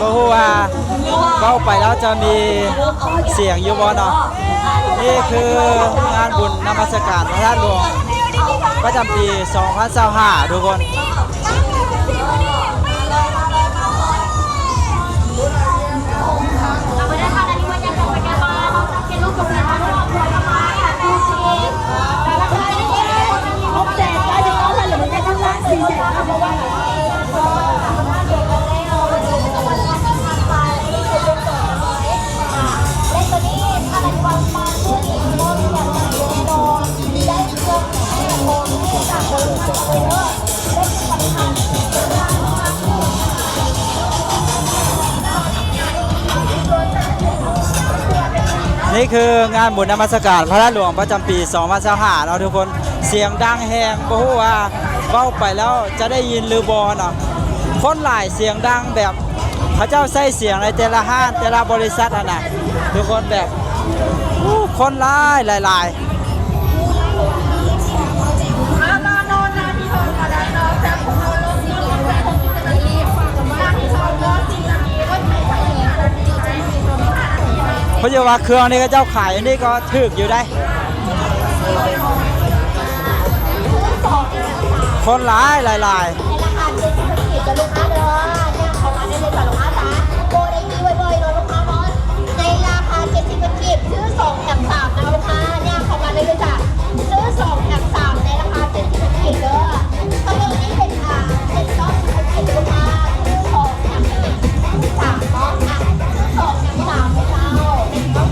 ບໍ່ຮູ້ວ່າເວົ້າໄປແລ້ວຈະມີສຽງຢູ່ບໍ່ເນາະ. ນີ້ຄືງານບຸນນະມັດສະການພະທາດຫຼວງປະຈຳປີສອງພັນຊາວຫ້າ ທຸກຄົນ. ນີ້ຄືງານບຸນນະມັດສະການພະທາດຫຼວງປະຈຳປີສອງພັນຊາວຫ້າເນາະທຸກຄົນ. ສຽງດັງແຮງ ບໍ່ຮູ້ວ່າເວົ້າໄປແລ້ວຈະໄດ້ຍິນຫຼືບໍ່ເນາະ. ຄົນຫຼາຍ ສຽງດັງແບບເຂົາເຈົ້າໃຊ້ສຽງໃນແຕ່ລະຮ້ານ ແຕ່ລະບໍລິສັດຫັ້ນນະທຸກຄົນ. ແບບ ໂອ້ ຄົນຫຼາຍ ຫຼາຍໆ. ເພິ່ນວ່າເຄື່ອງນີ້ເຂົາເຈົ້າຂາຍຢູ່ນີ້ກໍຖືກຢູ່ໄດ໋. ຄົນຫຼາຍ ຫຼາຍໆ. ໃນລາຄາເຈັດສິບພັນກີບເດີລູກຄ້າເດີ ຍ່າງເຂົ້າມາໄດ້ເລີຍຈ້າລູກຄ້າຈ້າ. ໂປຣໄດ້ມີບໍ່ອຍໆເນາະລູກຄ້າເນາະ ໃນລາຄາເຈັດສິບພັນກີບ ຊື້ສອງແຖມສາມນະລູກຄ້າ ຍ່າງເຂົ້າມາໄດ້ເລີຍຈ້າ. ຊື້ສອງແຖມສາມໃນລາຄາເຈັດສິບພັນກີບເດີ ຂະໜົມນີ້ເປັນ ອ່າ ເຈັດສິບພັນກີບລູກຄ້າ ຊື້ສອງແຖມສາມເນາະ ອ່ະ ຊື້ສອງແຖມສາມເລີຍເຈົ້າ.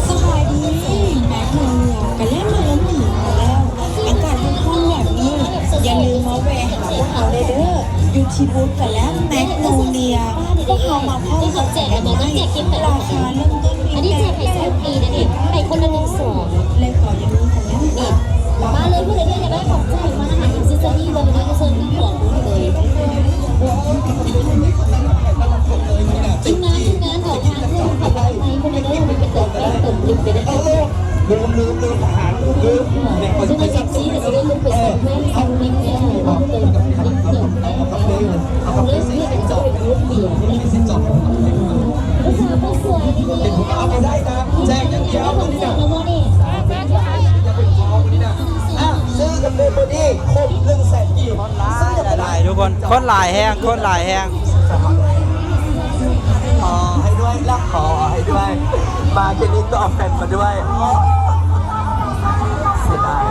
ສະບາຍດີ ແມັກໂນເລຍ ກະແລ່ນມາລົມຫີນແລ້ວ. ອາກາດຮ້ອນໆແບບນີ້ ຢ່າລືມມາແວ່ຫາພວກເຮົາໄດ້ເດີ ຢູ່ທີ່ບູດກະແລັມແມັກໂນເລຍ. ພວກເຮົາມາພ້ອມກັບແຈກກັນໃໝ່ ລາຄາເລີ່ມຕົ້ນມີແຕ່ແປດສິບ ແລະກໍຍັງມີກະແລັມອີກ. ມາເລີຍ ຜູ້ໃດຢາກໄດ້ຂອງແຈກມາຫາຊື້ສະນີ້ເລີຍ ມາເຊີນຂອງເລີຍ. ທີມງານ ທີມງານ ເອົາທາງເຄື່ອງໄປໄວ້ໃນຄົນລະເດີ ໄປເຕີມ ໄປເຕີມລິບໄປເດີ. ລືມ ລືມ ລືມ ທະຫານ ລືມ ລືມ ເຊິ່ງເອັຟຊີກໍຈະໄດ້ລຸກໄປເຕີມແມ່ນ ເຕີມລິບ ເຕີມແມ່ນ ເຕີມແມ່ນ ເລີຍເຮັດໃຫ້ເຈົ້າໄດ້ກຣຸບບຽນ ຜູ້ສາວຄົນສວຍດີໆ ເອົາໄປໄດ້ນະ ແຈກຢ່າງດຽວ ແຈກແລ້ວບໍ່ນີ້? ອ່ະ ຊື້ກັນເລີຍມື້ນີ້ ຄົບໜຶ່ງແສນກີບ ຄົນຫຼາຍ ຫຼາຍໆ ທຸກຄົນ ຄົນຫຼາຍແຮງ ຄົນຫຼາຍແຮງ. ຂໍໃຫ້ດ້ວຍ ແລະ ຂໍໃຫ້ດ້ວຍ ມາເທື່ອນີ້ຕ້ອງເອົາແຟນມາດ້ວຍ. ເສຍດາຍ.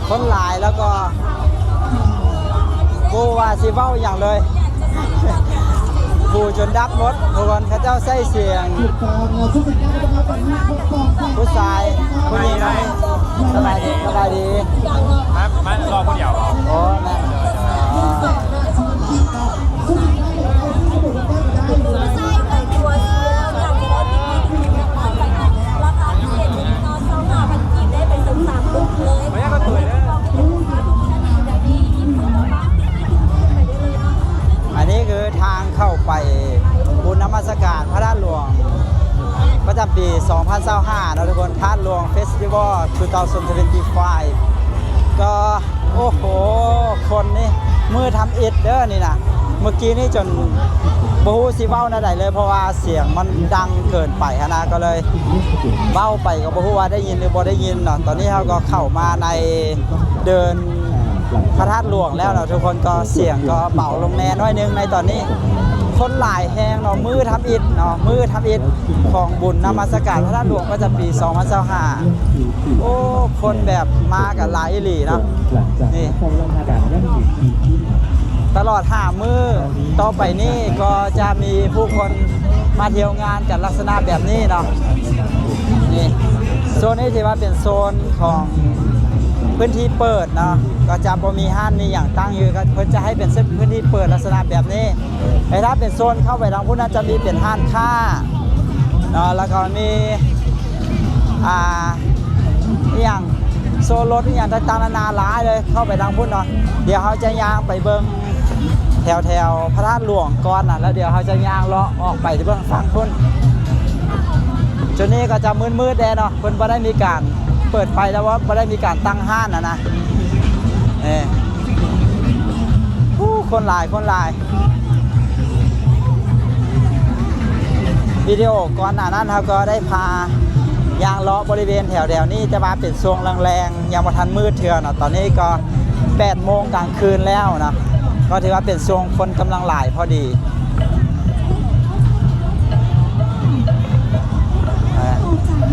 ຄົນຫຼາຍແລ້ວກໍບໍ່ຮູ້ວ່າຊິເວົ້າຫຍັງເລີຍ ຫູຈົນດັບໝົດ ທຸກຄົນ. ເຂົາເຈົ້າໃຊ້ສຽງ ຜູ້ຊາຍ ຜູ້ຍິງ. ສະບາຍດີ ສະບາຍດີ. ມາ ມາລໍຜູ້ດຽວເບາະ? ໂອ້ ແມ່ນ. ລາຄາພິເສດເນາະ ຊາວຫ້າພັນກີບ ໄດ້ໄປເຖິງສາມລຸກເລີຍ. ອັນນີ້ຄືທາງເຂົ້າໄປບຸນນະມັດສະການພະທາດຫຼວງ ປະຈຳປີສອງພັນຊາວຫ້າເນາະທຸກຄົນ ທາດຫຼວງເຟສຕິວໍ ທາດຫຼວງເຟສຕິວໍ ທາດຫຼວງເຟສຕິວໍ ກໍ ໂອ້ໂຫ ຄົນນີ້ ມື້ທຳອິດເດີນີ້ນະ. ເມື່ອກີ້ນີ້ຈົນບໍ່ຮູ້ຊິເວົ້າແນວໃດເລີຍ ເພາະວ່າສຽງມັນດັງເກີນໄປຫັ້ນນະ ກໍເລີຍເວົ້າໄປກໍບໍ່ຮູ້ວ່າໄດ້ຍິນຫຼືບໍ່ໄດ້ຍິນເນາະ. ຕອນນີ້ເຮົາກໍເຂົ້າມາໃນເດີ່ນພະທາດຫຼວງແລ້ວເນາະທຸກຄົນ ກໍສຽງກໍເບົາລົງແດ່ໜ້ອຍໜຶ່ງໃນຕອນນີ້. ຄ ຄົນຫຼາຍແຮງເນາະ ມື້ທຳອິດເນາະ ມື້ທຳອິດຂອງບຸນນະມັດສະການພະທາດຫຼວງປະຈຳປີສອງພັນຊາວຫ້າ. ໂອ້ ຄົນແບບມາກັນຫຼາຍອີ່ຫຼີເນາະ. ນີ້ ຕະຫຼອດຫ້າມື້ຕໍ່ໄປນີ້ກໍຈະມີຜູ້ຄົນມາທ່ຽວງານກັນລັກສະນະແບບນີ້ເນາະ. ນີ້ ໂຊນນີ້ຖືວ່າເປັນໂຊນຂອງພື້ນທີ່ເປີດເນາະ ກໍຈະບໍ່ມີຮ້ານມີຫຍັງຕັ້ງຢູ່ ກໍເພິ່ນຈະໃຫ້ເປັນເສັ້ນພື້ນທີ່ເປີດລັກສະນະແບບນີ້. ແຕ່ຖ້າເປັນໂຊນເຂົ້າໄປທາງພຸ້ນນະ ຈະມີເປັນຮ້ານຄ້າເນາະ ແລ້ວກໍມີ ອ່າ ອີ່ຫຍັງ ໂຊລົດອີ່ຫຍັງຕ່າງໆນານາຫຼາຍເລີຍ ເຂົ້າໄປທາງພຸ້ນເນາະ. ດຽວເຮົາຈະຍ່າງໄປເບິ່ງແຖວໆພະທາດຫຼວງກ່ອນນະ ແລ້ວດຽວເຮົາຈະຍ່າງເລາະອອກໄປເບິ່ງຝັ່ງພຸ້ນ. ຈຸດນີ້ກໍຈະມືດໆແດ່ເນາະ ເພິ່ນບໍ່ໄດ້ມີການເປີດໄຟ ແລ້ວບໍ່ໄດ້ມີການຕັ້ງຮ້ານນະນະ. ເອີ ໂອ້ ຄົນຫຼາຍ ຄົນຫຼາຍ. ວິດີໂອກ່ອນໜ້ານັ້ນເຮົາກໍໄດ້ພາຍ່າງເລາະບໍລິເວນແຖວໆນີ້ ແຕ່ວ່າເປັນຊ່ວງແລງໆ ຍັງບໍ່ທັນມືດເທື່ອເນາະ. ຕອນນີ້ກໍແປດໂມງກາງຄືນແລ້ວເນາະ ກໍຖືວ່າເປັນຊ່ວງຄົນກຳລັງຫຼາຍພໍດີ. ເອີ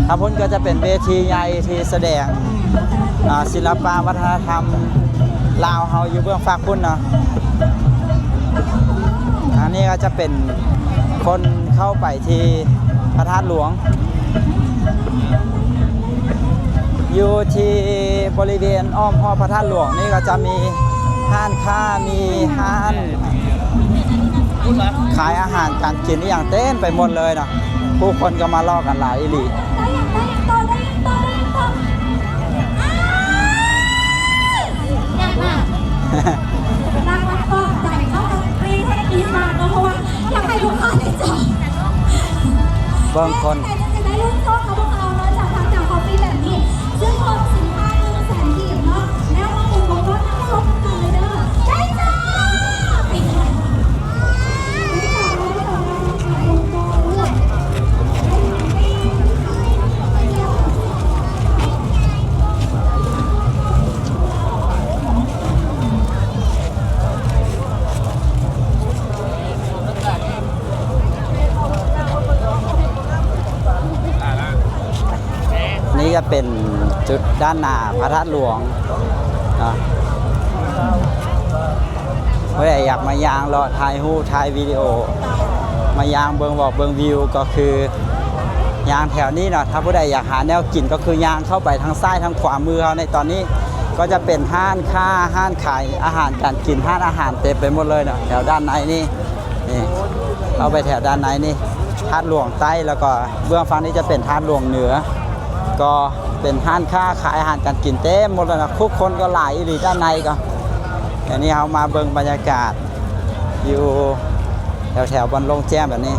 ທາງພຸ້ນກໍຈະເປັນເວທີໃຫຍ່ທີ່ສະແດງ ອ່າ ສິລະປະວັດທະນະທຳລາວເຮົາຢູ່ເບື້ອງຟາກພຸ້ນເນາະ. ອັນນີ້ກໍຈະເປັນຄົນເຂົ້າໄປທີ່ພະທາດຫຼວງ. ຢູ່ທີ່ບໍລິເວນອ້ອມຮອບພະທາດຫຼວງນີ້ກໍຈະມີຮ້ານຄ້າ ມີຮ້ານຂາຍອາຫານການກິນອີ່ຫຍັງເຕັມໄປໝົດເລີຍເນາະ. ຜູ້ຄົນກໍມາເລາະກັນຫຼາຍອີ່ຫຼີ. ເບິ່ງຄົນ ນີ້ຈະເປັນຈຸດດ້ານໜ້າພະທາດຫຼວງເນາະ. ຜູ້ໃດຢາກມາຍ່າງເລາະຖ່າຍຮູບຖ່າຍວິດີໂອ ມາຍ່າງເບິ່ງວອກເບິ່ງວິວ ກໍຄືຍ່າງແຖວນີ້ເນາະ. ຖ້າຜູ້ໃດຢາກຫາແນວກິນ ກໍຄືຍ່າງເຂົ້າໄປທາງຊ້າຍທາງຂວາມືເຮົາໃນຕອນນີ້ ກໍຈະເປັນຮ້ານຄ້າ ຮ້ານຂາຍອາຫານການກິນ ຮ້ານອາຫານເຕັມໄປໝົດເລີຍເນາະ ແຖວດ້ານໃນນີ້. ນີ້ ເຂົ້າໄປແຖວດ້ານໃນນີ້ ທາດຫຼວງໃຕ້ ແລ້ວກໍເບື້ອງຝັ່ງນີ້ຈະເປັນທາດຫຼວງເໜືອ ກໍເປັນຮ້ານຄ້າຂາຍອາຫານການກິນເຕັມໝົດແລ້ວນະ. ຜູ້ຄົນກໍຫຼາຍອີ່ຫຼີດ້ານໃນກໍ. ອັນນີ້ເຮົາມາເບິ່ງບັນຍາກາດຢູ່ແຖວໆບ່ອນໂລ່ງແຈ້ງແບບນີ້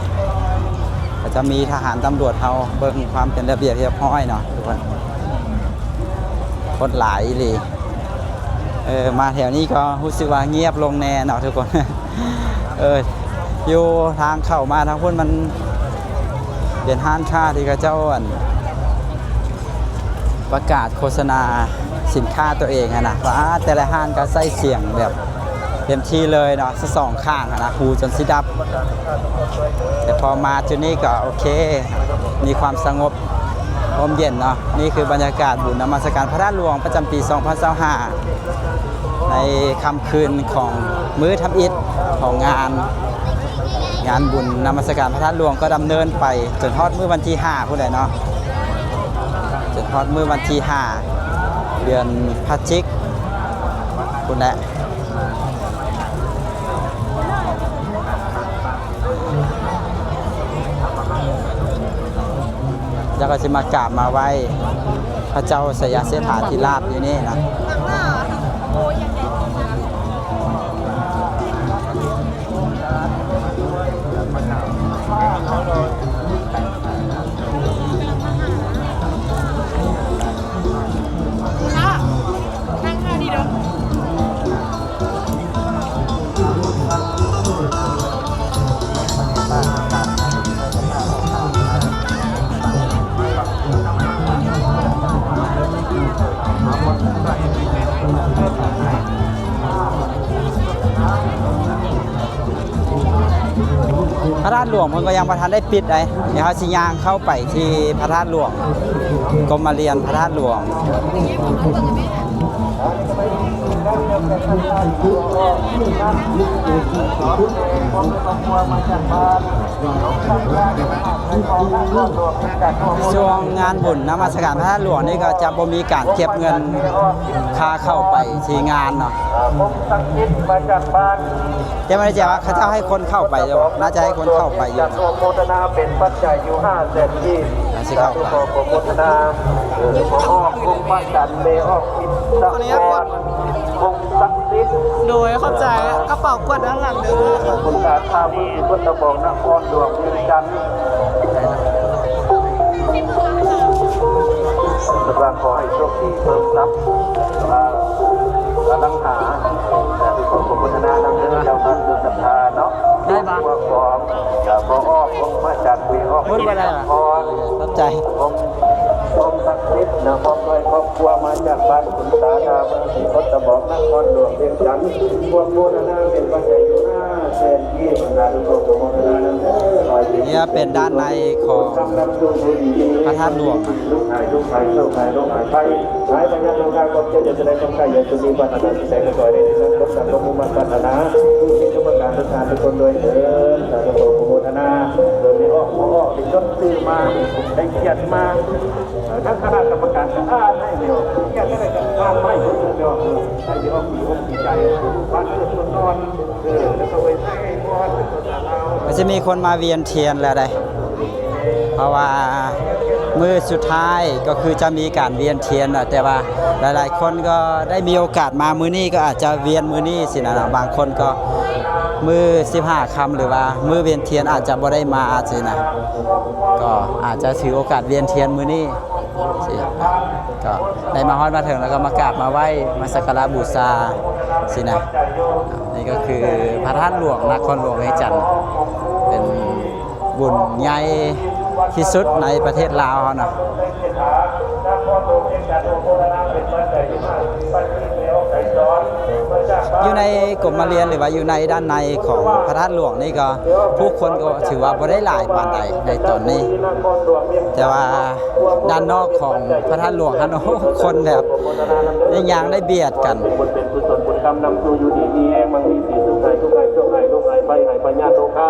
ກໍຈະມີທະຫານຕຳຫຼວດເຮົາເບິ່ງຄວາມເປັນລະບຽບຮຽບຮ້ອຍເນາະທຸກຄົນ. ຄົນຫຼາຍອີ່ຫຼີ. ເອີ ມາແຖວນີ້ກໍຮູ້ສຶກວ່າງຽບລົງແດ່ເນາະທຸກຄົນ. ເອີ ຢູ່ທາງເຂົ້າມາທາງພຸ້ນມັນເປັນຮ້ານຄ້າທີ່ເຂົາເຈົ້າ ອັນ ປະກາດໂຄສະນາສິນຄ້າຕົວເອງຫັ້ນນະ ວ່າແຕ່ລະຮ້ານກໍໃຊ້ສຽງແບບເຕັມທີ່ເລີຍເນາະ ສະສອງຂ້າງຫັ້ນນະ ຫູຈົນຊິດັບ. ແຕ່ພໍມາຈຸດນີ້ກໍໂອເຄ ມີຄວາມສະຫງົບ ຮົ່ມເຢັນເນາະ. ນີ້ຄືບັນຍາກາດບຸນນະມັດສະການພະທາດຫຼວງປະຈຳປີສອງພັນຊາວຫ້າ ໃນຄ່ຳຄືນຂອງມື້ທຳອິດຂອງງານ ງານບຸນນະມັດສະການພະທາດຫຼວງ ກໍດຳເນີນໄປຈົນຮອດມື້ວັນທີຫ້າພຸ້ນແຫຼະເນາະ ຈົນຮອດມື້ວັນທີຫ້າ ເດືອນພະຈິກພຸ້ນແຫຼະ. ແລ້ວກໍຊິມາກາບມາໄຫວ້ພະເຈົ້າໄຊຍະເຊດຖາທິລາດຢູ່ນີ້ນະ. ພະທາດຫຼວງເພິ່ນກໍຍັງບໍ່ທັນໄດ້ປິດໃດ໋. ດຽວເຮົາຊິຍ່າງເຂົ້າໄປທີ່ພະທາດຫຼວງ, ກົມມະລຽນພະທາດຫຼວງ. ຊ່ວງງານບຸນນະມັດສະການພະທາດຫຼວງນີ້ກໍຈະບໍ່ມີການເກັບເງິນຄ່າເຂົ້າໄປທີ່ງານເນາະ. ແຕ່ບໍ່ແນ່ໃຈວ່າເຂົາເຈົ້າໃຫ້ຄົນເຂົ້າໄປຢູ່ບໍ່? ໜ້າຈະໃຫ້ຄົນເຂົ້າໄປຢູ່ເນາະ. ອາ ຊິເຂົ້າໄປ. ໂດຍ ຂອບໃຈ. ກະເປົາກວດດ້ານຫຼັງເດີ. ໄດ້ບໍ່? ຂອບໃຈ. ນີ້ເປັນດ້ານໃນຂອງພະທາດຫຼວງ. ກໍຈະມີຄົນມາວຽນທຽນແລ້ວໃດ໋ ເພາະວ່າມື້ສຸດທ້າຍກໍຄືຈະມີການວຽນທຽນນະ, ແຕ່ວ່າຫຼາຍໆຄົນກໍໄດ້ມີໂອກາດມາມື້ນີ້ ກໍອາດຈະວຽນມື້ນີ້ຊີ້ນະ. ບາງຄົນກໍມື້ສິບຫ້າຄ່ຳ ຫຼືວ່າມື້ວຽນທຽນອາດຈະບໍ່ໄດ້ມາຊີ້ນະ, ກໍອາດຈະຖືໂອກາດວຽນທຽນມື້ນີ້. ຊິ ກໍໄດ້ມາຮອດມາເຖິງ ແລ້ວກໍມາກາບມາໄຫວ້ ມາສັກກາລະບູຊາຊີ້ນະ. ນີ້ກໍຄືພະທາດຫຼວງນະຄອນຫຼວງວຽງຈັນ ເປັນບຸນໃຫຍ່ທີ່ສຸດໃນປະເທດລາວເຮົາເນາະ. ຢູ່ໃນກົມມະລຽນ ຫຼືວ່າຢູ່ໃນດ້ານໃນຂອງພະທາດຫຼວງນີ້ ກໍຜູ້ຄົນກໍຖືວ່າບໍ່ໄດ້ຫຼາຍປານໃດໃນຕອນນີ້, ແຕ່ວ່າດ້ານນອກຂອງພະທາດຫຼວງຫັ້ນ ໂອ້ ຄົນແບບໄດ້ຍ່າງໄດ້ບຽດກັນ. ບຸນເປັນກຸສົນບຸນຄຳນຳສູ່ຢູ່ດີມີແຮງ ໝັ້ງມີສີສຸກ ໃຫ້ທຸກ ໃຫ້ໂຊກ ໃຫ້ໂລກ ໃຫ້ໄພ ໃຫ້ພະຍາດໂລຄາ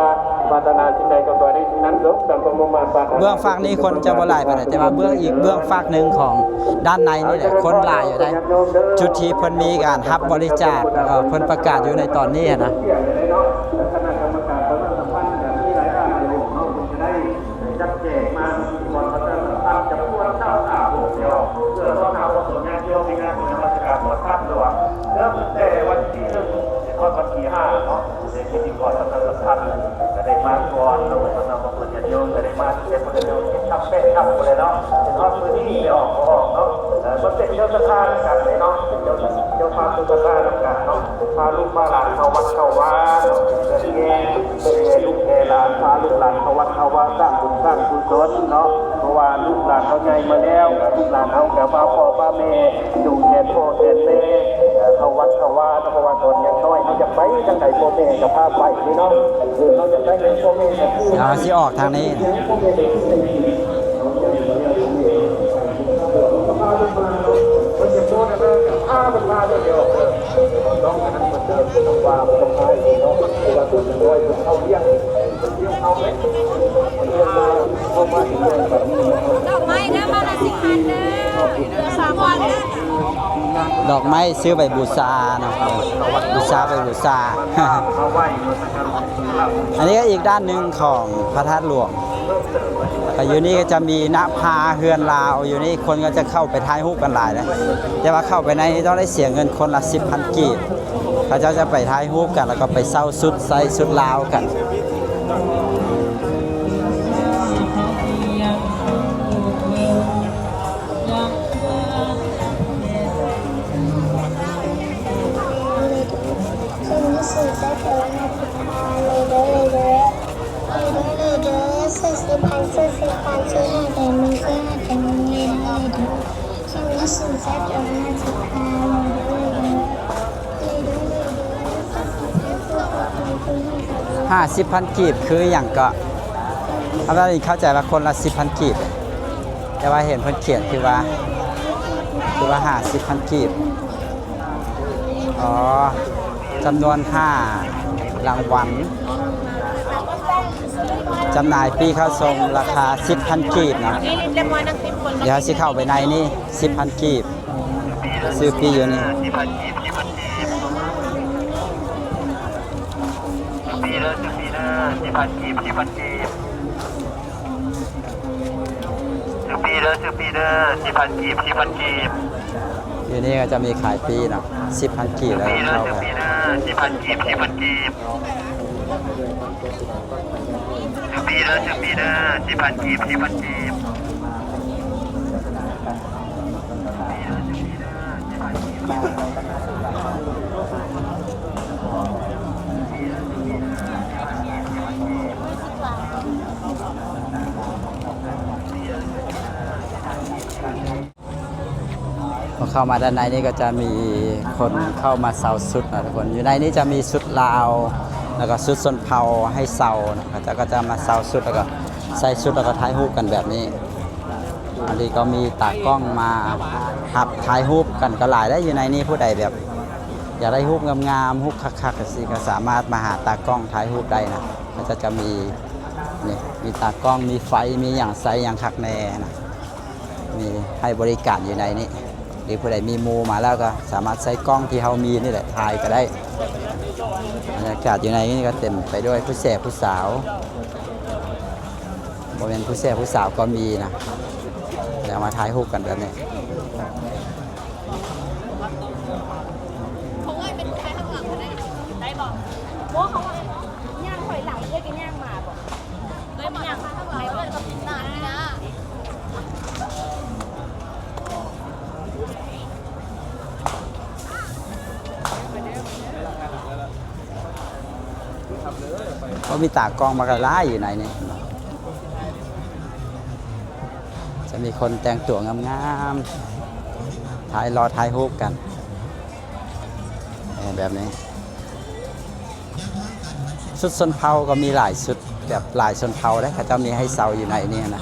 ປາດຖະໜາສິ່ງໃດກໍຂໍໃຫ້ໄດ້ສິ່ງນັ້ນ ສົມດັ່ງຄວາມມຸ່ງມາດປາດຖະໜາ. ເບື້ອງຟາກນີ້ຄົນຈະບໍ່ຫຼາຍປານໃດ, ແຕ່ວ່າເບື້ອງອີກເບື້ອງຟາກໜຶ່ງຂອງດ້ານໃນນີ້ແຫຼະ ຄົນຫຼາຍຢູ່ໃດ໋. ຈຸດທີ່ເພິ່ນມີການຮັບບໍລິຈາກ ແລ້ວກໍເພິ່ນປະກາດຢູ່ໃນຕອນນີ້ຫັ້ນນະ. ຄະນະກຳມະການປະຊາສຳພັນກໍມີຫຼາຍດ້ານຫຼາຍວົງເນາະ, ເພິ່ນຈະໄດ້ຈັດແຈງມາ ມີກອນປະຊາສຳພັນຈຳນວນຊາວສາມວົງແລ້ວ ເພື່ອຕ້ອນຮັບພໍ່ແມ່ຍາດໂຍມໃນງານບຸນນະມັດສະການພະທາດຫຼວງ ເລີ່ມແຕ່ວັນທີໜຶ່ງ ຮອດວັນທີຫ້າເນາະ. ໃນພິທີກອນປະຊາສຳພັນກໍໄດ້ມາກ່ອນເນາະ, ເພິ່ນນຳມາເປີດຍາດໂຍມກໍໄດ້ມາແຕ່ພຸ້ນແລ້ວ ເຈັດທັບ ແປດທັບພຸ້ນແຫຼະເນາະ, ຈົນຮອດມື້ນີ້ໄດ້ອອກ ບໍ່ອອກເນາະ. ເອີ ມັນເປັນເຈົ້າສັດທານຳກັນເດ້ເນາະ, ເປັນເຈົ້າ ເຈົ້າພາບເຈົ້າສັດທານຳກັນເນາະ, ພາລູກພາຫຼານເຂົ້າວັດເຂົ້າວາເນາະ, ເປັນເຮືອນແກ່ ເປັນແມ່ລູກແມ່ຫຼານ ພາລູກຫຼານເຂົ້າວັດເຂົ້າວາ ສ້າງບຸນສ້າງກຸສົນເນາະ. ເພາະວ່າລູກຫຼານເຮົາໃຫຍ່ມາແລ້ວ ລູກຫຼານເຮົາກໍພາພໍ່ພາແມ່ ຢູ່ແທນພໍ່ແທນແມ່ ເອີ ເຂົ້າວັດເຂົ້າວາເນາະ, ເພາະວ່າຕອນຍັງນ້ອຍເຮົາຢາກໄປທາງໃດ ພໍ່ແມ່ກໍພາໄປເດ້ເນາະ. ເອີ ເຮົາຢາກໄດ້ເງິນ ພໍ່ແມ່ກໍຄື ເຮົາຊິອອກທາງນີ້. ດອກໄມ້ເດີ ໄມ້ລະສິບພັນເດີ ດອກໄມ້ຊື້ໄປບູຊາເນາະ, ບູຊາ ໄປບູຊາ. ອັນນີ້ກໍອີກດ້ານໜຶ່ງຂອງພະທາດຫຼວງ. ແລ້ວກໍຢູ່ນີ້ກໍຈະມີນະພາເຮືອນລາວ, ຢູ່ນີ້ຄົນກໍຈະເຂົ້າໄປຖ່າຍຮູບກັນຫຼາຍນະ, ແຕ່ວ່າເຂົ້າໄປໃນນີ້ຕ້ອງໄດ້ເສຍເງິນຄົນລະສິບພັນກີບ. ເຂົາເຈົ້າຈະໄປຖ່າຍຮູບກັນ ແລ້ວກໍໄປເຊົ່າຊຸດໃສ່ຊຸດລາວກັນ. ຫ້າສິບພັນກີບຄືຫຍັງເກາະ? ເຮົາໄດ້ເຂົ້າໃຈວ່າຄົນລະສິບພັນກີບ ແຕ່ວ່າເຫັນເພິ່ນຂຽນຄືວ່າ ຄືວ່າຫ້າສິບພັນກີບ. ອໍ ຈຳນວນຫ້າລາງວັນ ຈຳໜ່າຍປີ້ເຂົ້າຊົມລາຄາສິບພັນກີບເນາະ. ດຽວເຮົາຊິເຂົ້າໄປໃນນີ້ ສິບພັນກີບ ຊື້ປີ້ຢູ່ນີ້ ຊື້ປີ້ເດີ ຊື້ປີ້ເດີ ສິບພັນກີບ ສິບພັນກີບ ຊື້ປີ້ເດີ ຊື້ປີ້ເດີ ສິບພັນກີບ ສິບພັນກີບ. ຢູ່ນີ້ກໍຈະມີຂາຍປີ້ເນາະ ສິບພັນກີບ ແລ້ວເຂົ້າໄປ ຊື້ປີ້ເດີ ສິບພັນກີບ ສິບພັນກີບ ຊື້ປີ້ເດີ ຊື້ປີ້ເດີ ສິບພັນກີບ ສິບພັນກີບ. ພໍເຂົ້າມາດ້ານໃນນີ້ກໍຈະມີຄົນເຂົ້າມາເຊົ່າຊຸດນະທຸກຄົນ. ຢູ່ໃນນີ້ຈະມີຊຸດລາວ ແລ້ວກໍຊຸດຊົນເຜົ່າໃຫ້ເຊົ່ານະ. ເຂົາເຈົ້າກໍຈະມາເຊົ່າຊຸດ ແລ້ວກໍໃສ່ຊຸດ ແລ້ວກໍຖ່າຍຮູບກັນແບບນີ້. ອັນນີ້ກໍມີຕາກ້ອງມາຮັບຖ່າຍຮູບກັນກໍຫຼາຍເດ້. ຢູ່ໃນນີ້ຜູ້ໃດແບບຢາກໄດ້ຮູບງາມໆ ຮູບຄັກໆ ຈັ່ງຊີ້ ກໍສາມາດມາຫາຕາກ້ອງຖ່າຍຮູບໄດ້ນະ. ເຂົາເຈົ້າຈະມີ ນີ້ ມີຕາກ້ອງ ມີໄຟ ມີຫຍັງ ໃສ່ຫຍັງຄັກແນ່ນະ. ມີໃຫ້ບໍລິການຢູ່ໃນນີ້ ຫຼືຜູ້ໃດມີໝູ່ມາແລ້ວກໍສາມາດໃຊ້ກ້ອງທີ່ເຮົາມີນີ້ແຫຼະຖ່າຍກໍໄດ້. ບັນຍາກາດຢູ່ໃນນີ້ກໍເຕັມໄປດ້ວຍຜູ້ແສຜູ້ສາວ ບໍ່ແມ່ນຜູ້ແສຜູ້ສາວກໍມີນະ ແລ້ວມາຖ່າຍຮູບກັນແບບນີ້. ກໍມີຕາກ້ອງມາກະຫຼາຍຢູ່ໃນນີ້ ຈະມີຄົນແຕ່ງຕົວງາມໆ ຖ່າຍ ລໍຖ່າຍຮູບກັນ ແບບນີ້. ຊຸດຊົນເຜົ່າກໍມີຫຼາຍຊຸດ ແບບຫຼາຍຊົນເຜົ່າເດ້ ເຂົາເຈົ້າມີໃຫ້ເຊົ່າຢູ່ໃນນີ້ນະ.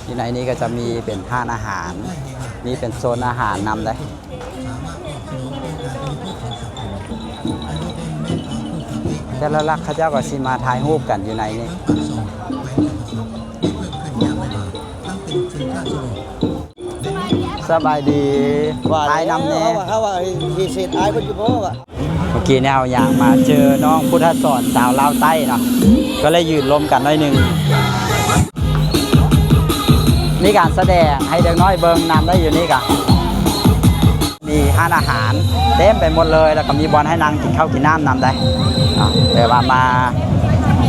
ຢູ່ໃນນີ້ກໍຈະມີເປັນຮ້ານອາຫານ ມີເປັນໂຊນອາຫານນຳເດ້. ແຕ່ລະຫຼັກເຂົາເຈົ້າກໍຊິມາຖ່າຍຮູບກັນຢູ່ໃນນີ້. ສະບາຍດີ ຖ່າຍນຳແດ່. ເຮົາວ່າ ເຮົາວ່າຊິເສດອາຍເພິ່ນຢູ່ບໍ່ວະ? ເມື່ອກີ້ນີ້ເຮົາຍ່າງມາເຈີນ້ອງພຸດທະສອນ ຊາວລາວໃຕ້ເນາະ ກໍເລີຍຢືນລົມກັນໜ້ອຍໜຶ່ງ. ມີການສະແດງໃຫ້ເດັກນ້ອຍເບິ່ງນຳໄດ້ຢູ່ນີ້ກະ ມີຮ້ານອາຫານເຕັມໄປໝົດເລີຍ ແລ້ວກໍມີບ່ອນໃຫ້ນັ່ງກິນເຂົ້າກິນນ້ຳນຳໄດ້ເນາະ. ແບບວ່າມາ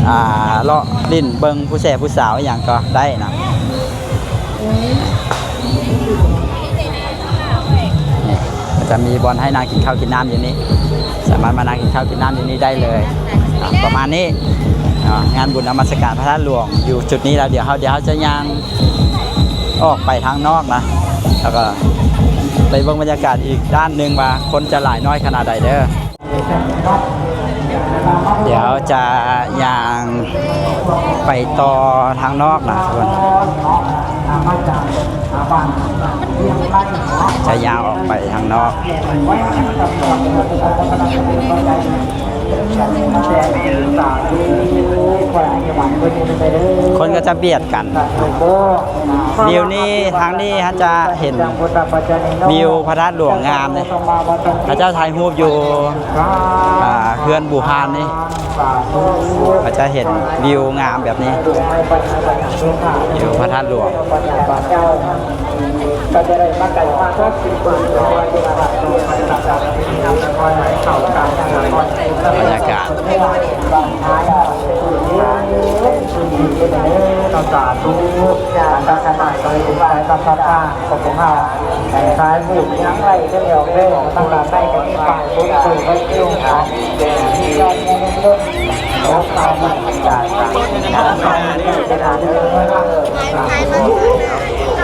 ອ່າ ເລາະຫຼິ້ນເບິ່ງຜູ້ແສຜູ້ສາວອີ່ຫຍັງກໍໄດ້ນະ. ນີ້ ກໍຈະມີບ່ອນໃຫ້ນັ່ງກິນເຂົ້າກິນນ້ຳຢູ່ນີ້ ສາມາດມານັ່ງກິນເຂົ້າກິນນ້ຳຢູ່ນີ້ໄດ້ເລີຍ. ອ່າ ປະມານນີ້ເນາະ ງານບຸນນະມັດສະການພະທາດຫຼວງຢູ່ຈຸດນີ້ແລ້ວ. ດຽວເຮົາ ດຽວເຮົາຈະຍ່າງອອກໄປທາງນອກນະ ແລ້ວກໍໄປເບິ່ງບັນຍາກາດອີກດ້ານໜຶ່ງວ່າຄົນຈະຫຼາຍນ້ອຍຂະໜາດໃດເດີ. ດຽວຈະຍ່າງໄປຕໍ່ທາງນອກນະທຸກຄົນ ຈະຍ່າງອອກໄປທາງນອກ. ຄົນກໍຈະບຽດກັນ. ວິວນີ້ ທາງນີ້ເຮົາຈະເຫັນວິວພະທາດຫຼວງງາມເດ້. ເຂົາເຈົ້າຖ່າຍຮູບຢູ່ ອ່າ ເຮືອນບູຮານນີ້ ເຂົາຈະເຫັນວິວງາມແບບນີ້ ຢູ່ພະທາດຫຼວງ. ບັນຍາກາດ ສາທຸ ສາທຸ ສາທຸ ຂອງພວກເຮົາ ໃນສາຍບຸນຍັງໄຫຼເດີ ເດີ ທາງດ້ານໃນກໍມີປ້າຍບຸນ ຜູ້ໄວ້ເອວ ຂອງຍອດເງິນ ຂອງຂ້າພະເຈົ້າ ເປັນອັນເດີ ສາທຸ.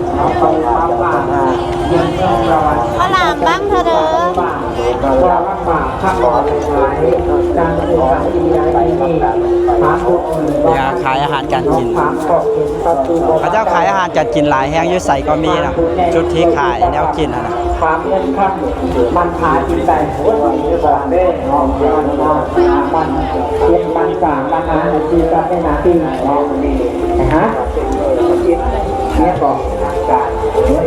ເຂົ້າຫຼາມບັ້ງເທື່ອເດີ. ເວລາຂາຍອາຫານການກິນ ເຂົາເຈົ້າຂາຍອາຫານການກິນຫຼາຍແຮງ ຢູ່ໃສກໍມີນະ ຈຸດທີ່ຂາຍແນວກິນຫັ້ນນະ. ຄວາມເງິນຄຳມັນຫາກິນໄດ້ຫົວໃຈຢູ່ບ້ານເດ້ເນາະ ມັນເຮັດມັນສ້າງມັນຫາເງິນຄືກັບໃນໜ້າທີ່ເນາະ ນະຮະ ເຮັດເນາະ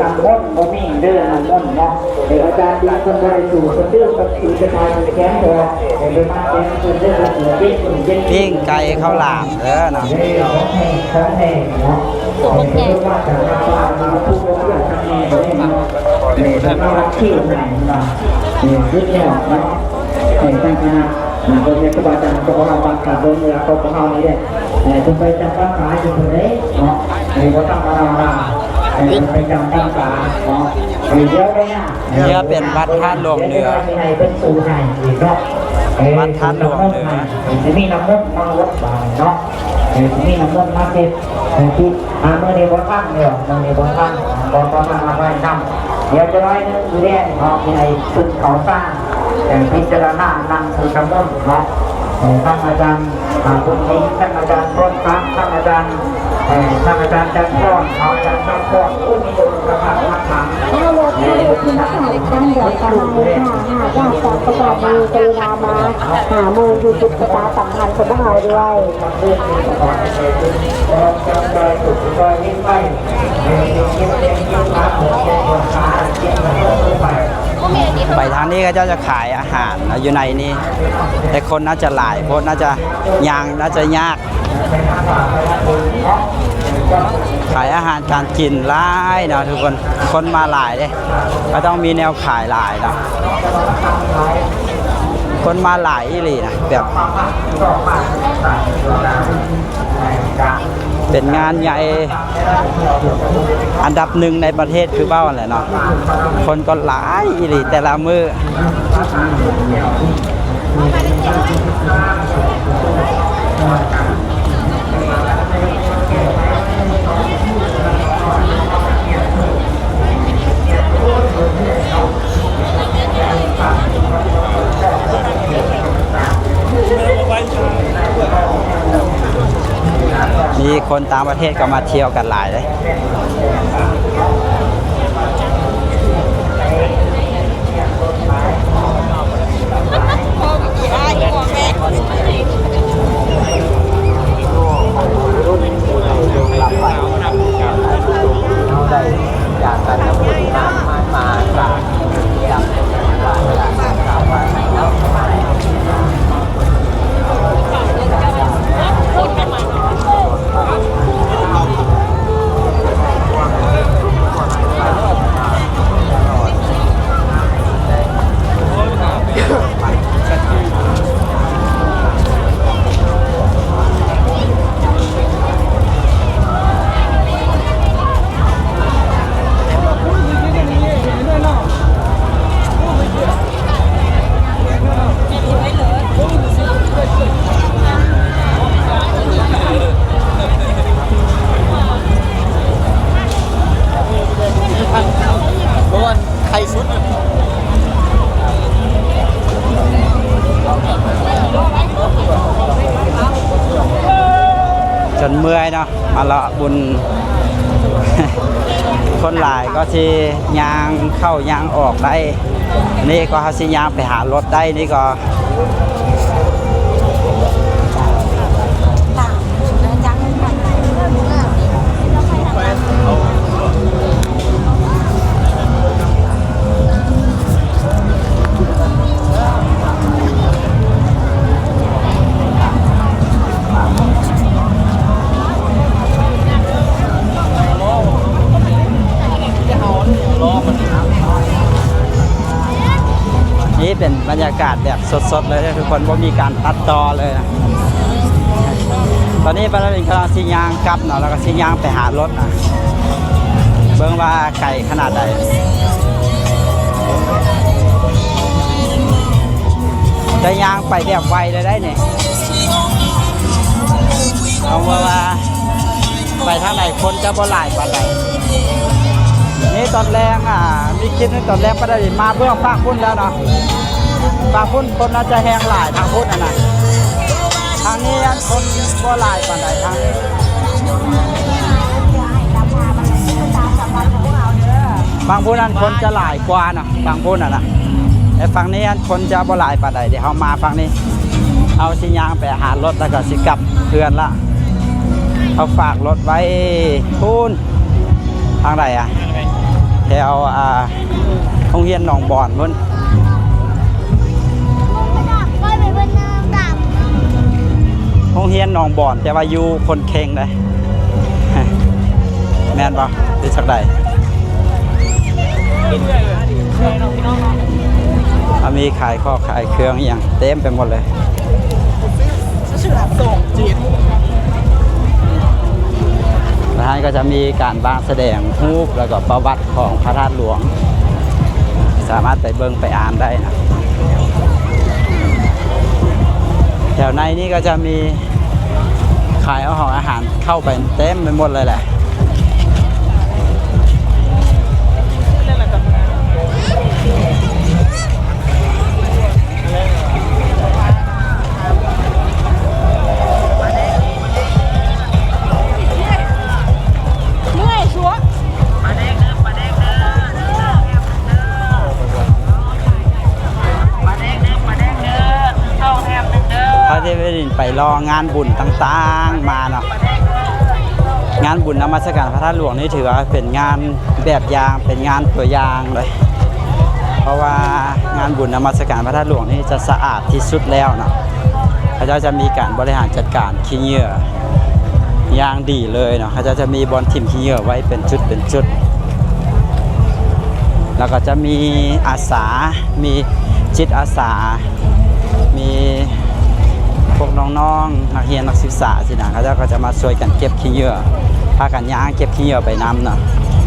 ນ້ຳມົນບໍ່ມີເດີ ນ້ຳມົນເນາະ ເອີ ອາຈານດີເພິ່ນບໍ່ໄດ້ສູ້ເພິ່ນເດີ ເພິ່ນຊິໄປຖ່າຍແຂນເດີ ເອີ ໄປມາແຂນເພິ່ນເດີ ເພິ່ນຊິເປັນເປັນ ປີ້ງໄກ່ເຂົ້າຫຼາມເດີເນາະ ເອີ ຂອງແທ້ ຂອງແທ້ເນາະ ເອີ ເພິ່ນວ່າຈະມາວ່າມາຜູ້ບໍ່ເຊື່ອທາງແມ່ເດີ ເອີ ເພິ່ນວ່າຄິວໃຫ້ເນາະ ເອີ ສຸດຍອດເນາະ ເອີ ທາງຄະນະ ອ່າ ໂຮງຮຽນຄູບາອາຈານຂອງເຮົາ ບ້ານກາດໂດນເວລາຂອງເຮົານີ້ເດ້ ເອີ ເພິ່ນໄປຈຳພັນສາຢູ່ພຸ້ນເດ້ເນາະ ເອີ ບໍ່ທຳມະດາ ເອີ ເພິ່ນໄປຈຳພັນສາເນາະ ເອີ ດຽວໄປນະ ເຮືອເປັນວັດທາດຫຼວງເໜືອ ເອີ ຊິໃຫ້ເພິ່ນສູ້ໃຫ້ອີກເນາະ ເອີ ວັດທາດຫຼວງເໜືອ ເອີ ຊິມີນ້ຳມົນມາລົດບາດນີ້ເນາະ ເອີ ຊິມີນ້ຳມົນມາເຊັດ ເອີ ທີ່ ອ່າ ມື້ນີ້ບໍ່ທັນເດີ ມື້ນີ້ບໍ່ທັນ ບໍ່ ບໍ່ທັນມາໄວ້ນຳ ດຽວຈະໜ້ອຍໜຶ່ງມື້ແລງເນາະ ຊິໃຫ້ເພິ່ນເຂົ້າສາ ເອີ ພິຈາລະນານັ່ງສູດນ້ຳມົນເນາະ ເອີ ທັງອາຈານ ອ່າ ບຸນມີ ທັງອາຈານພອນສັກ ທັງອາຈານ ເອີ ທັງອາຈານຈັນພອນເນາະ ອາຈານຈັນພອນ ໂອ້ຍ ມີແຕ່ອົງຄະພະມາຖາມ ຖ້າລົດມີຄຸນນະພາບ ຕັ້ງດອກດອກໄມ້ ຖ້າຫາກວ່າຈະປະກາດມີ ກະລຸນາມາຫາໝູ່ຢູ່ຈຸດປະຊາສຳພັນຂອງພວກເຮົາດ້ວຍ. ໄປທາງນີ້ ເຂົາເຈົ້າຈະຂາຍອາຫານເນາະ ຢູ່ໃນນີ້ ແຕ່ຄົນໜ້າຈະຫຼາຍໂພດ ໜ້າຈະຍ່າງ ໜ້າຈະຍາກ ຂາຍອາຫານການກິນຫຼາຍເນາະທຸກຄົນ ຄົນມາຫຼາຍເດ້ ກໍຕ້ອງມີແນວຂາຍຫຼາຍເນາະ ຄົນມາຫຼາຍອີ່ຫຼີນະ ແບບ ເປັນງານໃຫຍ່ອັນດັບໜຶ່ງໃນປະເທດ ຄືເວົ້າຫັ້ນແຫຼະເນາະ ຄົນກໍຫຼາຍອີ່ຫຼີແຕ່ລະມື້. ມີຄົນຕ່າງປະເທດກໍມາທ່ຽວກັນຫຼາຍເດ້. ຈົນເມື່ອຍເນາະ ມາເລາະບຸນ ຄົນຫຼາຍກໍຊິຍ່າງເຂົ້າຍ່າງອອກໄດ້ ນີ້ກໍເຮົາຊິຍ່າງໄປຫາລົດໄດ້ ນີ້ກໍ ນີ້ເປັນບັນຍາກາດແບບສົດໆເລີຍເດີທຸກຄົນ ບໍ່ມີການຕັດຕໍ່ເລີຍນະ. ຕອນນີ້ປາດາລິນກຳລັງຊິຍ່າງກັບເນາະ ແລ້ວກໍຊິຍ່າງໄປຫາລົດນະ ເບິ່ງວ່າໄກຂະໜາດໃດ. ໄດ້ຍ່າງໄປແບບໄວເລີຍໄດ໋ນີ້ ເອົາເບິ່ງວ່າ ໄປທາງໃດຄົນຈະບໍ່ຫຼາຍປານໃດ. ນີ້ຕອນແລງ ອ່າ ມີຄລິບໃນຕອນແລງປາດາລິນມາເບື້ອງຟາກພຸ້ນແລ້ວເນາະ ຟາກພຸ້ນຄົນໜ້າຈະແຮງຫຼາຍທາງພຸ້ນຫັ້ນນະ ທາງນີ້ຄົນບໍ່ຫຼາຍປານໃດທາງນີ້ ຝັ່ງພຸ້ນນັ້ນຄົນຈະຫຼາຍກວ່າເນາະ ຝັ່ງພຸ້ນຫັ້ນນະ ແຕ່ຝັ່ງນີ້ຄົນຈະບໍ່ຫຼາຍປານໃດ. ດຽວເຮົາມາຝັ່ງນີ້ ເຮົາຊິຍ່າງໄປຫາລົດ ແລ້ວກໍຊິກັບ ເພື່ອນລະ ເຂົາຝາກລົດໄວ້ພຸ້ນ ທາງໃດອະ ແຖວ ອ່າ ໂຮງຮຽນໜອງບອນພຸ້ນ ໂຮງຮຽນໜອງບອນ ແຕ່ວ່າຢູ່ຄົນເຄັ່ງເດ້ ແມ່ນບໍ່ ຫຼືຈັ່ງໃດ? ເຂົາມີຂາຍຂອງຂາຍເຄື່ອງອີ່ຫຍັງເຕັມໄປໝົດເລີຍ. ແລ້ວຫັ້ນກໍຈະມີການວາງສະແດງຮູບ ແລ້ວກໍປະຫວັດຂອງພະທາດຫຼວງ ສາມາດໄປເບິ່ງໄປອ່ານໄດ້ນະ. ແຖວໃນນີ້ກໍຈະມີຂາຍເອົາຂອງອາຫານ ເຂົ້າໄປເຕັມໄປໝົດເລີຍແຫຼະ. ພາເດວິນໄປລໍງານບຸນຕ່າງໆມາເນາະ. ງານບຸນນະມັດສະການພະທາດຫຼວງນີ້ຖືວ່າເປັນງານແບບຢ່າງ ເປັນງານຕົວຢ່າງເລີຍ ເພາະວ່າງານບຸນນະມັດສະການພະທາດຫຼວງນີ້ຈະສະອາດທີ່ສຸດແລ້ວເນາະ. ເຂົາເຈົ້າຈະມີການບໍລິຫານຈັດການຂີ້ເຫຍື້ອຢ່າງດີເລີຍເນາະ. ເຂົາເຈົ້າຈະມີບ່ອນຖິ້ມຂີ້ເຫຍື້ອໄວ້ເປັນຈຸດເປັນຈຸດ ແລ້ວກໍຈະມີອາສາ ມີຈິດອາສາ ມີພວກນ້ອງໆ ນັກຮຽນນັກສຶກສາຊີ້ນະ ເຂົາເຈົ້າກໍຈະມາຊ່ວຍກັນເກັບຂີ້ເຫຍື້ອ ພາກັນຍ່າງເກັບຂີ້ເຫຍື້ອໄປນຳເນາະ.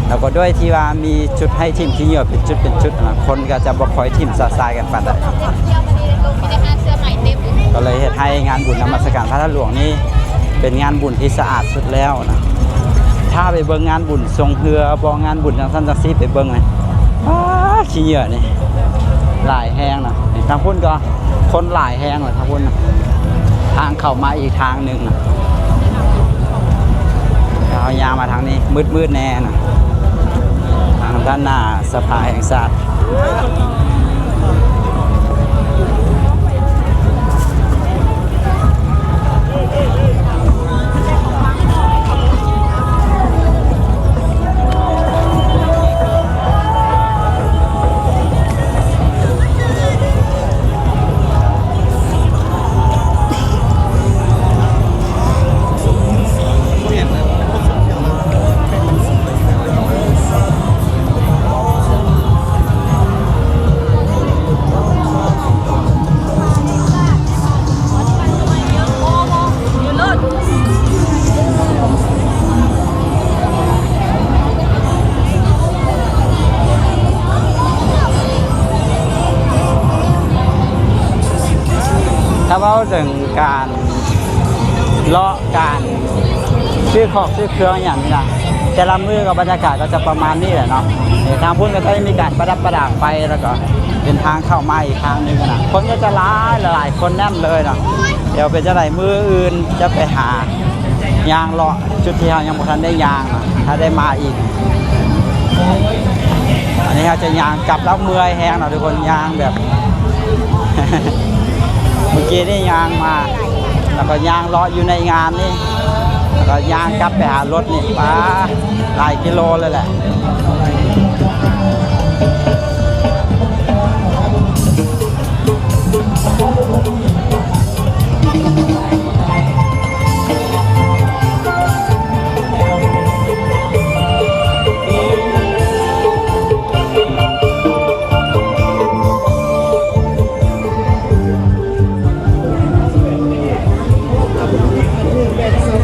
ແລ້ວກໍດ້ວຍທີ່ວ່າມີຈຸດໃຫ້ຖິ້ມຂີ້ເຫຍື້ອເປັນຈຸດເປັນຈຸດນະ ຄົນກໍຈະບໍ່ຄ່ອຍຖິ້ມຊະຊາຍກັນປານໃດ ກໍເລີຍເຮັດໃຫ້ງານບຸນນະມັດສະການພະທາດຫຼວງນີ້ເປັນງານບຸນທີ່ສະອາດສຸດແລ້ວນະ. ຖ້າໄປເບິ່ງງານບຸນຊົງເຮືອບໍ ງານບຸນຈັ່ງຊັ້ນຈັ່ງຊີ້ ໄປເບິ່ງນະ ອ້າ ຂີ້ເຫຍື້ອນີ້ຫຼາຍແຮງນະ. ທາງພຸ້ນກໍ ຄົນຫຼາຍແຮງເລີຍທາງພຸ້ນນະ ທາງເຂົ້າມາອີກທາງໜຶ່ງນະ. ເຮົາຍ່າງມາທາງນີ້ ມືດໆແດ່ນະ ທາງດ້ານໜ້າສະພາແຫ່ງຊາດ. ຖ້າເວົ້າເຖິງການເລາະ ການຊື້ຂອງຊື້ເຄື່ອງຫຍັງນີ້ນະ ແຕ່ລະມື້ກໍບັນຍາກາດກໍຈະປະມານນີ້ແຫຼະເນາະ. ເອີ ທາງພຸ້ນກໍຈະມີການປະດັບປະດາໄຟ ແລ້ວກໍເປັນທາງເຂົ້າມາອີກທາງໜຶ່ງນະ ຄົນກໍຈະຫຼາຍ ຫຼາຍຄົນແໜ້ນເລີຍເນາະ. ດຽວເປັນຈັ່ງໃດ ມື້ອື່ນຈະໄປຫາຍ່າງເລາະຈຸດທີ່ເຮົາຍັງບໍ່ທັນໄດ້ຍ່າງນະ ຖ້າໄດ້ມາອີກ. ອັນນີ້ເຮົາຈະຍ່າງກັບແລ້ວເມື່ອຍແຮງເນາະທຸກຄົນ ຍ່າງແບບ ເມື່ອກີ້ນີ້ຍ່າງມາ ແລ້ວກໍຍ່າງເລາະຢູ່ໃນງານນີ້ ແລ້ວກໍຍ່າງກັບໄປຫາລົດນີ້ ປາ ຫຼາຍກິໂລເລີຍແຫຼະ. ແບບໂຊ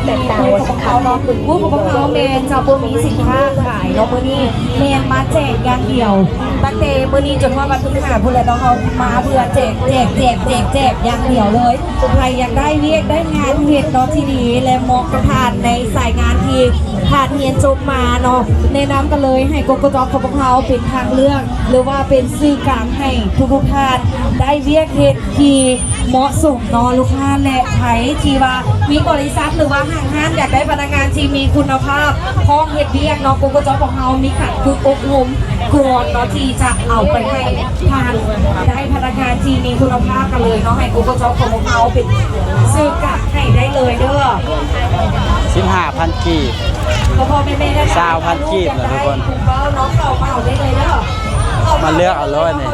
ແຕກຕ່າງວ່າຊິຂາຍ ຂອງເຮົາເນາະ ຂອງພວກເຮົາແມ່ນຈະບໍ່ມີສິນຄ້າຂາຍເນາະ ມື້ນີ້ແມ່ນມາແຈກຢ່າງດຽວ ຕັ້ງແຕ່ມື້ນີ້ຈົນຮອດວັນທີຫ້າພຸ້ນແຫຼະເນາະ ເຮົາມາເພື່ອແຈກ ແຈກ ແຈກ ແຈກ ແຈກຢ່າງດຽວເລີຍ. ໃຜຢາກໄດ້ວຽກໄດ້ງານເຮັດເນາະທີ່ດີ ແລະເໝາະກັບທ່ານໃນສາຍງານທີ່ທ່ານຮຽນຈົບມາເນາະ ແນະນຳກັນເລີຍ ໃຫ້ Gogo Job ຂອງພວກເຮົາເປັນທາງເລືອກ ຫຼືວ່າເປັນສື່ກາງໃຫ້ທຸກໆທ່ານໄດ້ວຽກເຮັດ ທີ່ເໝາະສົມເນາະລູກຄ້າ ແລະໃຜທີ່ວ່າມີບໍລິສັດ ຫຼືວ່າຫ້າງຮ້ານຢາກໄດ້ພະນັກງານທີ່ມີຄຸນນະພາບ ພ້ອມເຮັດວຽກເນາະ Gogo Job ຂອງເຮົາມີການຝຶກອົບຮົມກ່ອນເນາະ ທີ່ຈະເອົາໄປໃຫ້ທ່ານໄດ້ພະນັກງານທີ່ມີຄຸນນະພາບກັນເລີຍເນາະ ໃຫ້ Gogo Job ຂອງພວກເຮົາເປັນສື່ກາງໃຫ້ໄດ້ເລີຍເດີ້. ສິບຫ້າພັນກີບ ພໍ່ໆແມ່ໆ ຊາວພັນກີບເນາະທຸກຄົນ ເວົ້າເນາະ ເຂົ້າມາເອົາໄດ້ເລີຍເດີ້. ມາເລືອກເອົາໂລດນີ້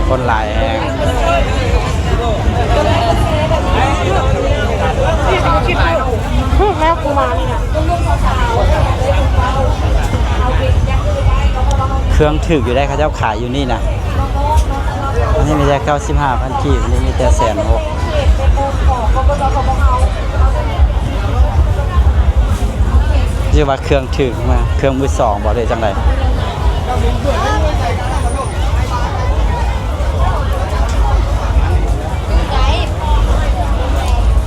ຄົນຫຼາຍແຮງ ຖືກແລ້ວກູມານີ້ນະ ເຄື່ອງຖືກຢູ່ໄດ໋ ເຂົາເຈົ້າຂາຍຢູ່ນີ້ນະ. ອັນນີ້ມີແຕ່ເກົ້າສິບຫ້າພັນກີບ ອັນນີ້ມີແຕ່ແສນຫົກ ຫຼືວ່າເຄື່ອງຖືກມາ ເຄື່ອງມືສອງບໍ ຫຼືຈັ່ງໃດ?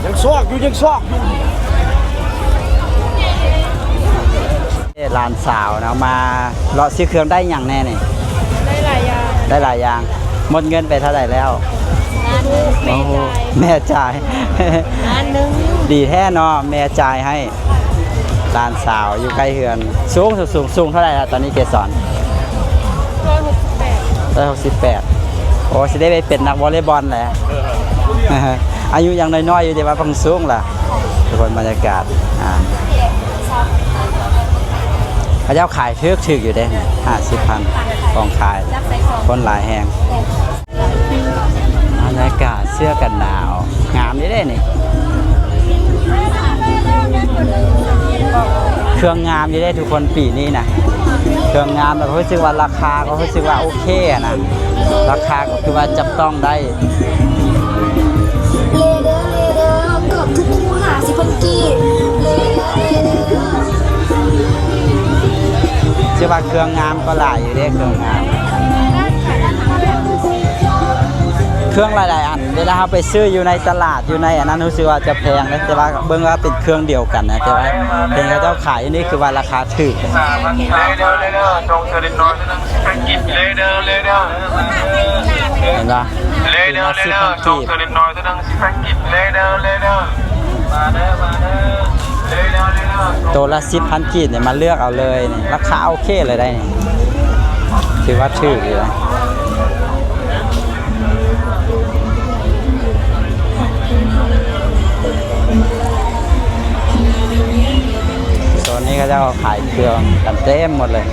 ຍັງຊອກຢູ່ ຍັງຊອກຢູ່. ເອີ ຫຼານສາວເນາະ ມາເລາະຊື້ເຄື່ອງ ໄດ້ຫຍັງແດ່ນີ້? ໄດ້ຫຼາຍຢ່າງ ໄດ້ຫຼາຍຢ່າງ. ໝົດເງິນໄປເທົ່າໃດແລ້ວ? ລ້ານໜຶ່ງ. ໂອ້ໂຫ ແມ່ຈ່າຍ ແມ່ຈ່າຍ ລ້ານໜຶ່ງ. ດີແທ້ເນາະ ແມ່ຈ່າຍໃຫ້. ຫຼານສາວຢູ່ໃກ້ເຮືອນ ສູງ ສູງ ສູງເທົ່າໃດລະຕອນນີ້ ເກສອນ? ຮ້ອຍຫົກສິບແປດ ຮ້ອຍຫົກສິບແປດ. ໂອ້ ຊິໄດ້ໄປເປັນນັກວໍເລບອນແຫຼະ. ອາຍຸຍັງນ້ອຍໆຢູ່ ແຕ່ວ່າເພິ່ນສູງລະ. ທຸກຄົນ ບັນຍາກາດ ອ່າ ເຂົາເຈົ້າຂາຍຖືກໆຢູ່ເດ້ ຫ້າສິບພັນ ຂອງຂາຍ ຄົນຫຼາຍແຮງ. ບັນຍາກາດເສື້ອກັນໜາວ ງາມຢູ່ເດ້ນີ້ ເຄື່ອງງາມຢູ່ເດ້ທຸກຄົນ ປີນີ້ນະ ເຄື່ອງງາມ ແລ້ວກໍຮູ້ສຶກວ່າລາຄາກໍຮູ້ສຶກວ່າໂອເຄຫັ້ນນະ ລາຄາກໍຄືວ່າຈັບຕ້ອງໄດ້. ເລເດີ ເລເດີ ເກືອບທຸກຄູ່ ຫ້າສິບພັນກີບ ເລເດີ ເລເດີ. ຊື່ວ່າເຄື່ອງງາມກໍຫຼາຍຢູ່ເດ້ ເຄື່ອງງາມ ເຄື່ອງຫຼາຍໆອັນ ເວລາເຮົາໄປຊື້ຢູ່ໃນຕະຫຼາດ ຢູ່ໃນອັນນັ້ນ ຮູ້ສຶກວ່າຈະແພງເດ້ ແຕ່ວ່າເບິ່ງວ່າເປັນເຄື່ອງດຽວກັນນະ ແຕ່ວ່າເຫັນເຂົາເຈົ້າຂາຍຢູ່ນີ້ ຄືວ່າລາຄາຖືກ. ເຫັນບໍ່? ໂຕລະສິບພັນກີບ ໂຕລະສິບພັນກີບນີ້ ມາເລືອກເອົາເລີຍນີ້ ລາຄາໂອເຄເລີຍໄດ໋ນີ້ ຖືວ່າຖືກຢູ່ນະ. ໂຊນນີ້ເຂົາເຈົ້າຂາຍເຄື່ອງກັນເຕັມໝົດເລີຍ.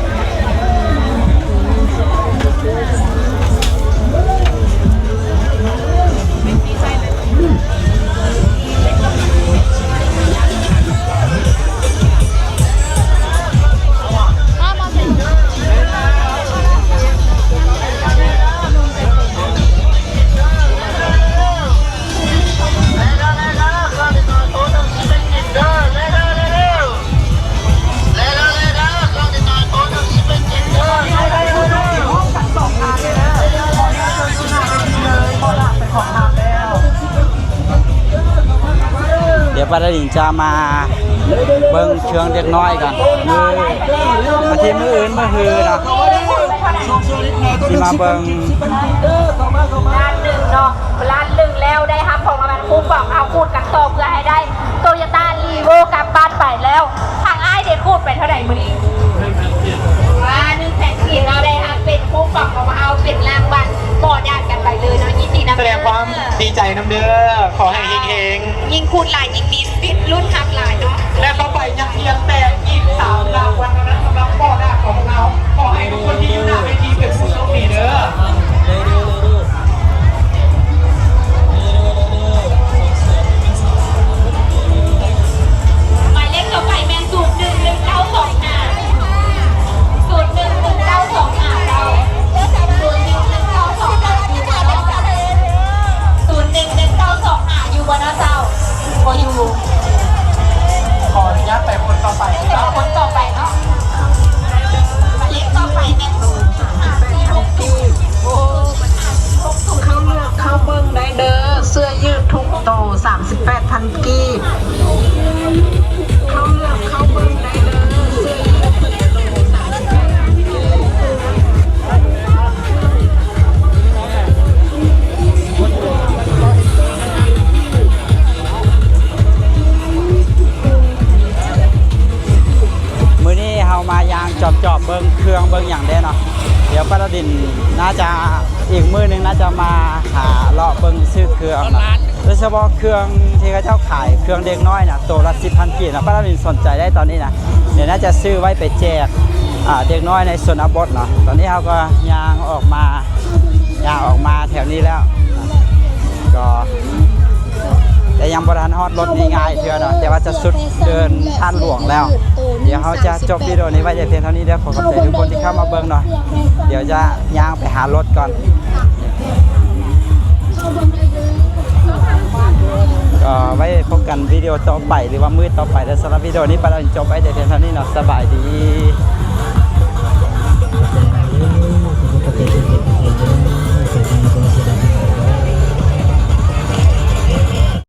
ດຽວປ້າດາລິນຈະມາເບິ່ງເຄື່ອງເດັກນ້ອຍກ່ອນ ມື້ ວັນທີມື້ອື່ນ ມື້ຮືເນາະ ຊິມາເບິ່ງ ລ້ານໜຶ່ງເນາະ ລ້ານໜຶ່ງແລ້ວ ໄດ້ຮັບຂອງລາງວັນຄູປອງ ເຮົາຂູດກັນຕໍ່ເພື່ອໃຫ້ໄດ້ ໂຕໂຢຕ້າ ຣີໂວ ກັບບ້ານໄປແລ້ວ. ທາງອ້າຍໄດ້ຂູດໄປເທົ່າໃດມື້ນີ້? ວ່າ ໜຶ່ງແສນກີບເນາະ ໄດ້ຮັບເປັນຄູປອງຂອງເຮົາ ເປັນລາງວັນ ບໍ່ດາດກັນໄປເລີຍເນາະ ຍິນດີນຳ ສະແດງຄວາມດີໃຈນຳເດີ ຂໍໃຫ້ເຮັງໆ ຍິ່ງຂູດຫຼາຍ ຍິ່ງມີສິດລຸ້ນຮັບຫຼາຍເນາະ ແລະຕໍ່ໄປຍັງພຽງແຕ່ອີກສາມລາງວັນເທົ່ານັ້ນ ສຳລັບບໍ່ດາດຂອງເຮົາ ຂໍໃຫ້ທຸກຄົນທີ່ຢູ່ໜ້າເວທີເປັນຜູ້ໂຊກດີເດີ. ໝາຍເລກຕໍ່ໄປແມ່ນ ສູນໜຶ່ງໜຶ່ງເກົ້າສອງຫ້າ ສູນໜຶ່ງໜຶ່ງເກົ້າສອງຫ້າເກົ້າ. ກີບ ເຂົ້າເລືອກເຂົ້າເບິ່ງໄດ້ເດີ. ມື້ນີ້ເຮົາມາຍ່າງຈອບໆເບິ່ງເຄື່ອງເບິ່ງຫຍັງແດ່ເນາະ. ດຽວປາລາດິນໜ້າຈະ ອີກມື້ໜຶ່ງໜ້າຈະມາຫາເລາະເບິ່ງຊື້ເຄື່ອງເນາະ ໂດຍສະເພາະເຄື່ອງທີ່ເຂົາເຈົ້າຂາຍ ເຄື່ອງເດັກນ້ອຍນະ ໂຕລະສິບພັນກີບເນາະ. ປາລາດິນສົນໃຈໄດ້ຕອນນີ້ນະ ດຽວໜ້າຈະຊື້ໄວ້ໄປແຈກ ອ່າ ເດັກນ້ອຍໃນຊົນນະບົດເນາະ. ຕອນນີ້ເຮົາກໍຍ່າງອອກມາ ຍ່າງອອກມາແຖວນີ້ແລ້ວ ກໍ ແຕ່ຍັງບໍ່ທັນຮອດລົດງ່າຍໆເທື່ອເນາະ ແຕ່ວ່າຈະສຸດເດີ່ນທາດຫຼວງແລ້ວ. ດຽວເຮົາຈະຈົບວິດີໂອນີ້ໄວ້ແຕ່ພຽງເທົ່ານີ້ເດີ. ຂໍຂອບໃຈທຸກຄົນທີ່ເຂົ້າມາເບິ່ງເນາະ. ດຽວຈະຍ່າງໄປຫາລົດກ່ອນ ກໍໄວ້ພົບກັນວິດີໂອຕໍ່ໄປ ຫຼືວ່າມື້ຕໍ່ໄປເດີ. ສຳລັບວິດີໂອນີ້ປາລາດິນຈົບໄວ້ແຕ່ພຽງເທົ່ານີ້ເນາະ. ສະບາຍດີ.